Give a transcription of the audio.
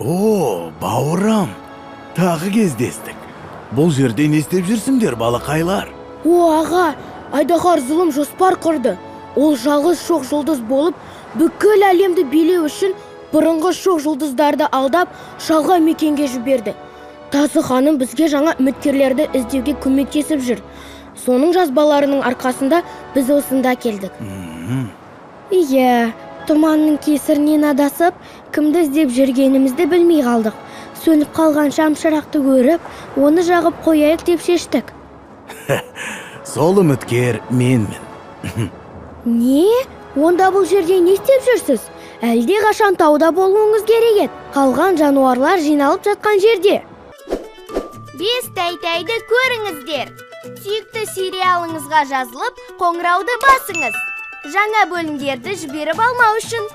О, бауырым, тағы кездестік. Бұл жерде не істеп жүрсіңдер, балақайлар? О, аға, айдаһар зұлым жоспар құрды. Ол жалғыз шоқ жұлдыз болып, бүкіл әлемді билеу үшін бұрынғы шоқ жұлдыздарды алдап, шалғай мекенге жіберді. Тазы ханым бізге жаңа үміткерлерді іздеуге көмектесіп жүр. Соның жазбаларының арқасында біз осында келдік. Иә, тұманның кесірінен адасып, кімді іздеп жүргенімізді білмей қалдық. Сөніп қалған шамшырақты көріп, оны жағып қояйық деп шештік. Сол үміткер менмін. Не? Онда бұл жерде не істеп жүрсіз? Әлде қашан тауда болуыңыз керек еді. Қалған жануарлар жиналып жатқан жерде. Бес тәй-тәйді көріңіздер. Сүйікті сериалыңызға жазылып, қоңырауды басыңыз. Жаңа бөлімдерді жіберіп алмау үшін.